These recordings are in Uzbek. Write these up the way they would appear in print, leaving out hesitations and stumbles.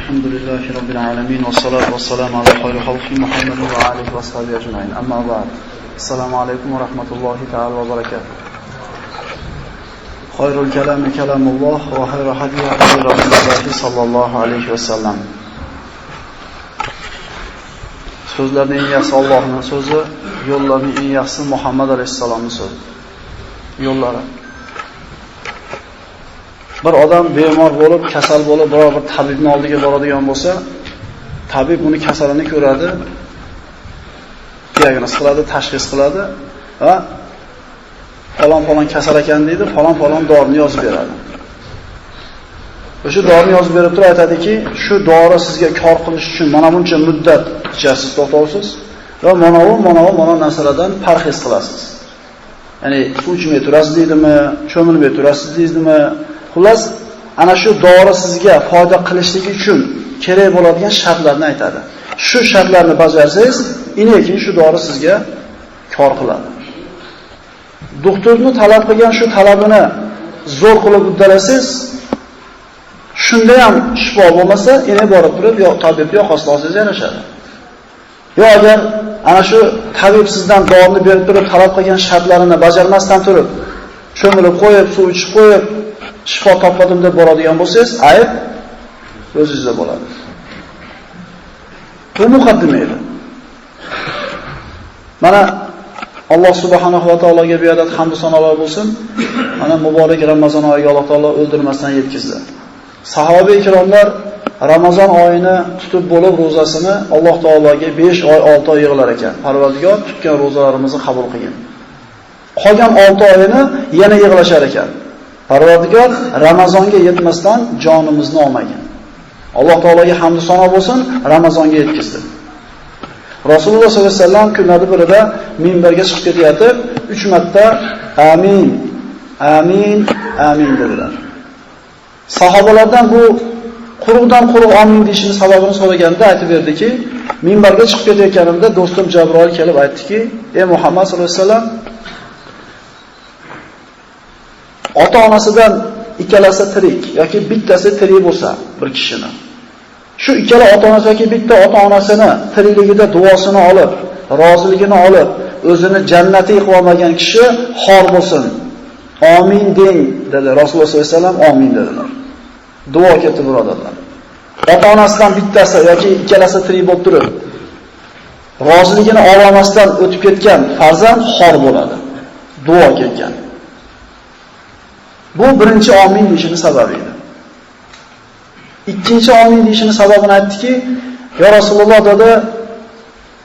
Alhamdulillahi robbil alamin va salatu vassalamu ala xayri xalqi Muhammad va alihi va sahbihi ajmain. Amma ba'd. Assalomu alaykum va rahmatullohi ta'ala va barakatuh. Xayrul kalami kalamulloh va xayru hadiy Rasululloh sallallohu alayhi va sallam. So'zlarning eng yaxshisi Allohning so'zi, yo'llarning eng yaxshisi Muhammad alayhissalomning so'zi. Yo'llari. Bir odam bemor bo'lib, kasal bo'lib, biror bir tabibning oldiga boradigan bo'lsa, tabib uni kasalini ko'radi, diagnoz qiladi, tashxis qiladi va falon-falon kasal ekan deydi, falon-falon dorini yozib beradi. O'sha dorini yozib berib turib aytadiki, shu dori sizga kor qilish uchun mana buncha muddat ichasiz, to'xtovsiz va mana bu narsalardan parhez qilasiz. Ya'ni suv ichmay turasiz deydimi, cho'milmay turasiz deydimi? Xullas, ana shu dori sizga foyda qilishligi uchun kerak bo'ladigan shartlarni aytadi. Shu shartlarni bajarsangiz, keyin shu dori sizga kor qiladi. Doktorni talab qilgan shu talabini zo'r qilib uddalasangiz, shunda ham shifo bo'lmasa, yana borib turib yo tabib yo yoqasini olsangiz yarashadi. Yo agar ana shu tabib sizdan dorini berib turib talab qilgan shartlarini bajarmasdan turib, cho'milib qo'yib, suv ichib qo'yib, shifo topmadim deb boradigan bo'lsangiz, ayb o'zingizda bo'ladi. Bu muqaddima edi. Mana Alloh subhanahu va taologa beadad hamd va sanolar bo'lsin. Mana muborak Ramazon oyiga Alloh taolo o'ldirmasdan yetkazdi. Sahoba ikromlar Ramazon oyini tutib bo'lib ro'zasini Alloh taologa 5 oy, 6 oy yig'lar ekan. Parvardigor tutgan ro'zalarimizni qabul qilgin. Qolgan 6 oyini yana yig'lashar ekan. Parvardigor Ramazonga yetmasdan jonimizni olmagan. Alloh taologa hamd sano bo'lsin, Ramazonga yetkazdi. Rasululloh sollallohu alayhi vasallam kunlarning birida minbarga chiqib ketayotib, 3 marta amin, amin, amin dedilar. Sahobalardan bu quruqdan quruq amin deyishining sababini so'raganda aytib berdiki, minbarga chiqib ketayotganimda do'stim Jabroil kelib aytdiki, "Ey Muhammad sollallohu alayhi vasallam, ota-onasidan ikkalasi tirik yoki bittasi tirik bo'lsa bir kishini, shu ikkala ota-onasi yoki bitta ota-onasini tirikligida duosini olib, roziligini olib, o'zini jannatiy qilib olmagan kishi xor bo'lsin. Amin deng" dedi. Rasululloh sollallohu alayhi vasallam amin dedilar. Duo ketdi birodarlar. Ota-onasidan bittasi yoki ikkalasi tirik bo'lib turib, roziligini olmasdan o'tib ketgan farzand xor bo'ladi. Duo ketgan. Bu birinchi amin deyishining sababi edi. Ikkinchi amin deyishining sababini aytdiki, "Ya Rasululloh" dedi,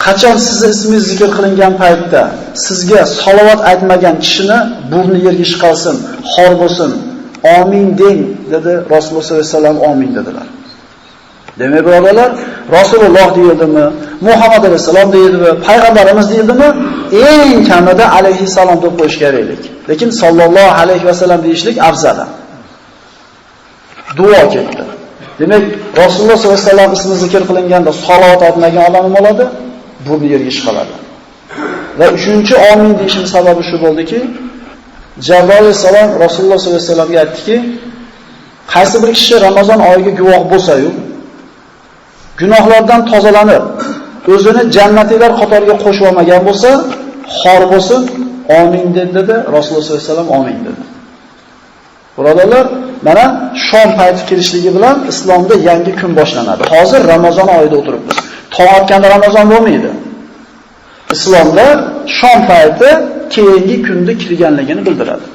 "Qachon sizni ismingiz zikr qilingan paytda sizga salovat aytmagan kishini burni yerga shiqalsin, xor bo'lsin. Amin deng" dedi. Rasululloh sollallohu alayhi vasallam amin dedilar. Demak, birodarlar, Rasululloh deyildimi, Muhammad alayhisalom deyildimi, payg'ambarimiz deyildimi, eng kamida alayhissalom deb qo'yish keraklik. Lekin sallallohu alayhi vasallam deyishlik afzal. Duo ketdi. Demak, Rasululloh sollallohu alayhi vasallam ismi zikr qilinganda salovat aytmagan odam nima bo'ladi? Burni yerga shiqaladi. Va uchinchi amin deyishining sababi shu bo'ldiki, Jabroil alayhissalom Rasululloh sollallohu alayhi vasallamga aytdiki, qaysi bir kishi Ramazon oyiga guvoh bo'lsa-yu, gunohlardan tozalanib, o'zini jannatiylar qatoriga qo'shib olmagan bo'lsa, xor bo'lsin, amin dedi. Rasululloh sollallohu alayhi vasallam amin dedi. Birodarlar, mana shom payti kelishligi bilan islomda yangi kun boshlanadi. Hozir Ramazon oyida o'tiribmiz. Tong otganda Ramazon bo'lmaydi. Islomda shom payti keyingi kunda kirganligini bildiradi.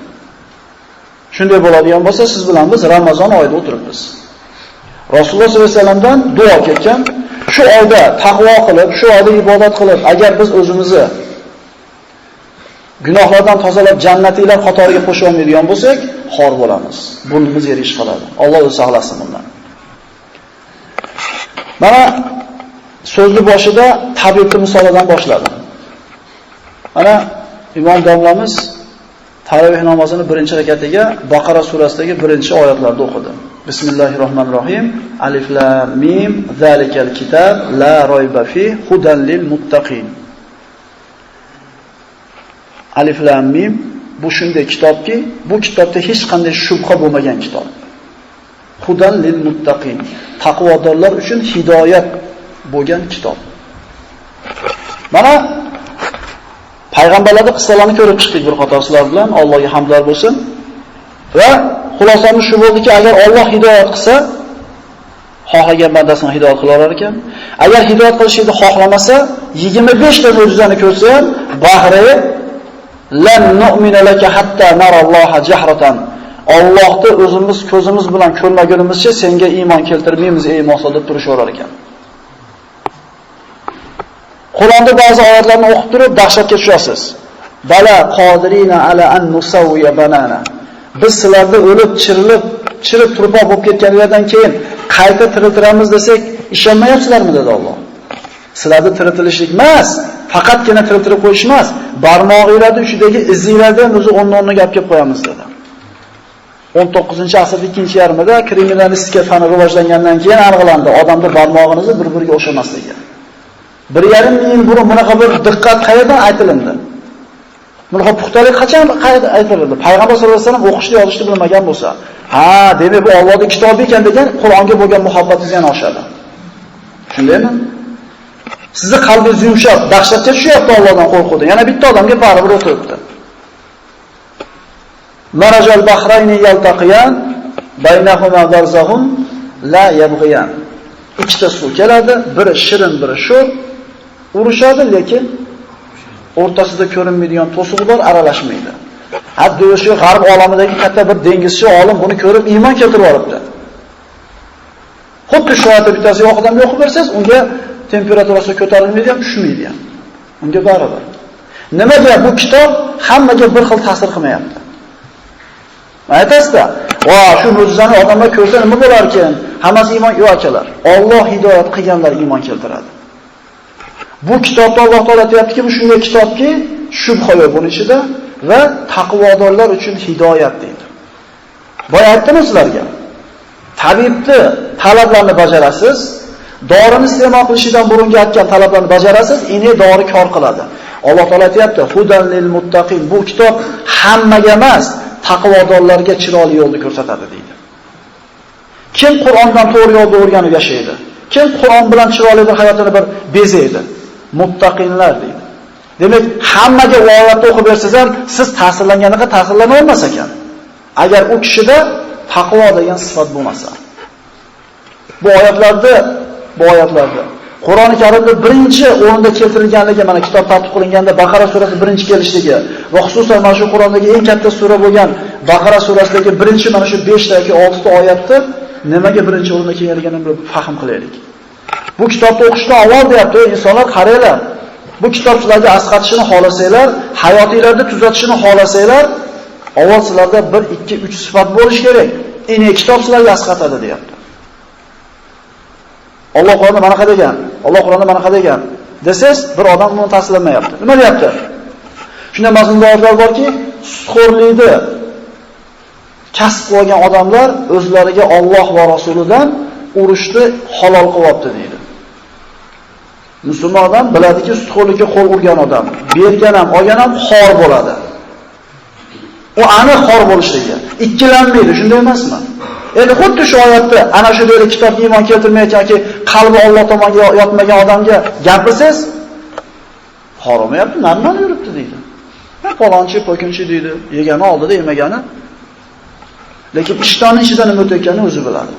Shunday bo'ladigan bo'lsa, siz bilan biz Ramazon oyida o'tiribmiz. Rasululloh sollallohu alayhi vasallamdan duo ketgan. Shu oyda taqvo qilib, shu oyda ibodat qilib, agar biz o'zimizni gunohlardan tozalab jannatiylar qatoriga qo'sha olmaydigan bo'lsak, xor bo'lamiz. Burnimiz yerga ishqaladi. Alloh o'zi saqlasin bundan. Mana so'zni boshida tabibning misolidan boshladim. Mana imom domlamiz taroveh namozini birinchi rakatiga Baqara surasidagi birinchi oyatlarni o'qidi. Bismillahirrohmanirrohim. Alif lam mim zalikal kitab la royba fi hudan lil muttaqin. Alif lam mim bu shunday kitobki, bu kitobda hech qanday shubha bo'lmagan kitob. Hudan lil muttaqin. Taqvodorlar uchun hidoyat bo'lgan kitob. Mana payg'ambarlarning qissalarini ko'rib chiqdik bir qator sizlar bilan. Allohga hamdlar bo'lsin. Va xulosamiz shu bo'ldiki, agar Alloh hidoyat qilsa, xohlagan bandasini hidoyat qila olar ekan. Agar hidoyat qilishni xohlamasa, 25 ta mo'jizani ko'rsa ham, bahri lan nu'mina laka hatta naralloha jahratan. Allohni o'zimiz ko'zimiz bilan ko'rmagunimizcha senga iymon keltirmaymiz ey Musa deb turishaverar ekan. Qur'onda ba'zi oyatlarni o'qib turib dahshatga tushasiz. Bala qodirina ala an nusawwiya banana. Biz sizlarni o'lib, chirilib, chirib turpoq bo'lib ketganlardan keyin qayta tiriltiramiz desak, ishonmayapsizlarmi dedi Alloh. Sizlarni tiriltirishlik emas, faqatgina tiriltirib qo'yish emas, barmog'inglarning uchidagi izinglarni ham o'zi o'rni-o'rniga olib kelib qo'yamiz dedi. 19-asrning ikkinchi yarmida kriminalistika fani rivojlangandan keyin aniqlandi, odamning barmog'ingizni bir-biriga o'xshamasligi. 1,5 ming yil burun bunaqa bir diqqat qayerdan aytilindi? Bunaqa puxtalik qachon qayerda aytildi? Payg'ambar sollallohu alayhi vasallam o'qishni, yozishni bilmagan bo'lsa, ha, demak bu Allohning kitobi ekan degan Qur'onga bo'lgan muhabbatingiz yana oshadi. Shundaymi? Sizni qalbingiz yumshab, dahshatga tushyapti Allohdan qo'rquvdan. Yana bitta odamga baribir o'tiribdi. Marajal bahrayni yaltaqiyan baynahuma barzahun la yabghiyan. Ikkita suv keladi, biri shirin, biri sho'r. Urushadi, lekin o'rtasida ko'rinmaydigan to'siq bor, aralashmaydi. Hatto o'sha g'arb olamidagi katta bir dengizchi olim buni ko'rib iymon keltirib olibdi. Xuddi shu oyatni bittasi yo'q odamga o'qib bersangiz, unga temperaturasi ko'tarilmaydi ham, tushmaydi ham. Unga baribir. Nimaga bu kitob hammaga bir xil ta'sir qilmayapti? Aytasizda, "Va, shu mo'jizani odamlar ko'rsa nima bo'lar ekan?" Hammasi iymon yo'q akalar. Alloh hidoyat qilganlar iymon keltiradi. Bu kitobda Alloh taolo aytayaptiki, bu shunday kitobki, shubha yo'q buning ichida va taqvodorlar uchun hidoyat deydi. Boya aytdim sizlarga. Tabibni talablarini bajarasiz, dorini iste'mol qilishidan burungi aytgan talablarni bajarasiz, endi dori kor qiladi. Alloh taolo aytayapti, hudan lil muttaqin. Bu kitob hammaga emas, taqvodorlarga chiroyli yo'lni ko'rsatadi deydi. Kim Qur'ondan to'g'ri yo'lni o'rganib yashaydi? Kim Qur'on bilan chiroyli bir hayotini bir bezaydi? Muttaqinlar deydi. Demak, hammaga u oyatni o'qib bersangiz ham siz ta'sirlanganiga ta'sirlana olmas ekan. Agar u kishida taqvo degan sifat bo'lmasa. Bu oyatlarda Qur'oni Karimda birinchi o'rinda keltirilganligi, mana kitob tartib qilinganda Baqara surasi birinchi kelishligi va xususan mana shu Qur'ondagi eng katta sura bo'lgan Baqara surasidagi birinchi mana shu 5 ta yoki 6 ta oyatni nimaga birinchi o'rinda kelganligini bir fahm qilaylik. Bu kitobni o'qishdan avval deyapti, insonlar qaranglar. Bu kitob sizlarga asqatishini xohlasanglar, hayotingizda tuzatishini xohlasanglar, avval sizlarda 1 2 3 sifat bo'lish kerak. Endi kitob sizlarga asqatadi deyapti. Alloh Qur'onda mana qanday degan, Alloh Qur'onda mana qanday degan desangiz, bir odam buni tasdiqlamayapti. Nima deyapti? Shunday mazmunda oyatlar borki, sutxo'rlikni kasb qilgan odamlar o'zlariga Alloh va Rasulidan urushni halol qilyapti deydi. Musulmon odam biladiki, sutxo'rlikka qo'l urgan odam, bergan ham, olgan ham xor bo'ladi. U aniq xor bo'lishligi, ikkilanmaydi, shunday emasmi? Endi xuddi shu oyatda ana shu yerda kitobga iymon keltirmayotgan, qalbi Alloh tomonga yotmagan odamga gapirsangiz, xor olmayapti, normal yuribdi deydi. Falonchi, po'kinchi deydi, yegani oldida, yemagani. Lekin ishtonni ichida nima o'tayotganini o'zi biladi.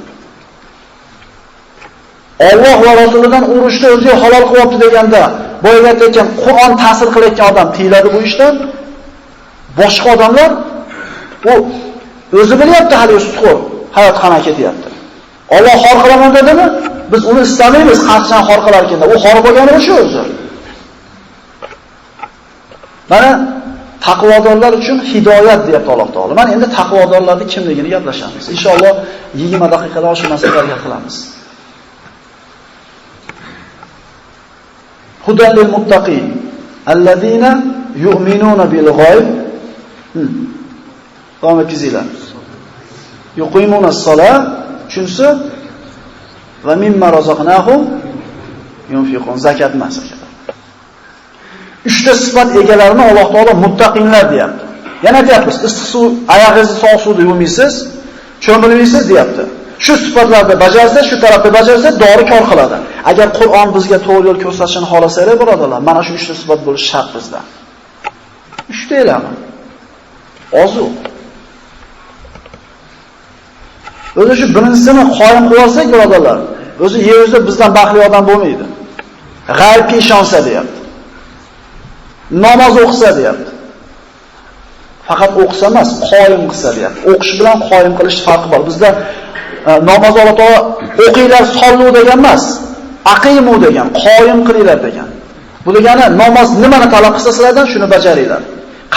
Alloh va Rasulidan urushni o'zi halol qilyapti deganda, boya aytayotgan Qur'on ta'sir qilayotgan odam tiyiladi bu ishdan. Boshqa odamlar u o'zi bilyapti hali sutxo'r, hayot qana ketyapti. Alloh xor qilaman dedimi? Biz uni istamaymiz, qachon xor qilar ekan. U xor bo'lgani o'sha o'zi. Mana taqvodorlar uchun hidoyat deyapti Alloh taolo. Mana endi taqvodorlarning kimligini gaplashamiz. Inshaalloh 20 daqiqada shu masalalarga qilamiz. Hudan lil muttaqin allazina yu'minuna bil g'ayb. Davom etkazinglar. Yuqimuna as-solah, uchinchisi va mimma razaqnahum yunfiqun, zakat emas. Uchta sifat egalarini Alloh taolo muttaqinlar deyapti. Yana aytyapmiz, issiq suv, oyog'ingizni sovuq suvda yuvmaysiz, cho'milmaysiz deyapti. Shu sifatlarni bajarsa, shu tarafda bajarsa, dori kor qiladi. Agar Qur'on bizga to'g'ri yo'l ko'rsatishini xohlasak, birodarlar, mana shu uchta sifat bo'lishi shart bizda. Uchta elami? Ozu. O'zi shu birinchisini qoyim qilib olsak, birodarlar, o'zi yer yuzida bizdan baxtli odam bo'lmaydi. G'aybga ishonsa deyapti. Namoz o'qisa deyapti. Faqat o'qisa emas, qoyim qilsa deyapti. O'qish bilan qoyim qilish farqi bor. Bizda namoz Alloh taolo o'qinglar, sollu degan emas, aqimu degan, qoyim qilinglar degan. Bu degani namoz nimani talab qilsa sizlardan shuni bajaringlar.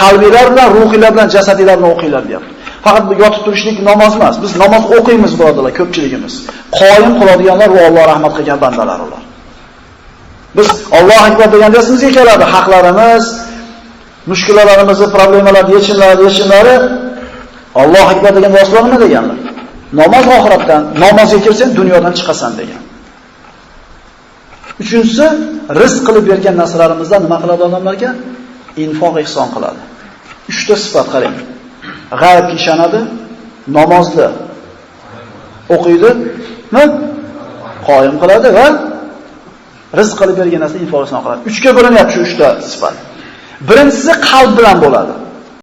Qalbinglar bilan, ruhinglar bilan, jasadinglar bilan o'qinglar deyapti. Faqat bu yotib turishlik namoz emas. Biz namoz o'qiymiz birodarlar, ko'pchiligimiz. Qoyim qiladiganlar va Alloh rahmat qilgan bandalar ular. Biz Alloh akbar deganda esimizga keladi haqlarimiz, mushkulalarimizni, problemalar yechimlari Alloh akbar deganda Rasululloh nima deganlar? Namoz oxiratdan, namozga kirsang dunyodan chiqasan degan. Uchinchisi, rizq qilib bergan narsalarimizdan nima qiladi odamlarga? Infoq ihson qiladi. Uchta sifat qarang. G'aybga ishonadi, namozni o'qiydi, qoyim qiladi va rizq qilib bergan narsani infoq ihson qiladi. Uchga bo'linyapti shu uchta sifat. Birinchisi qalb bilan bo'ladi.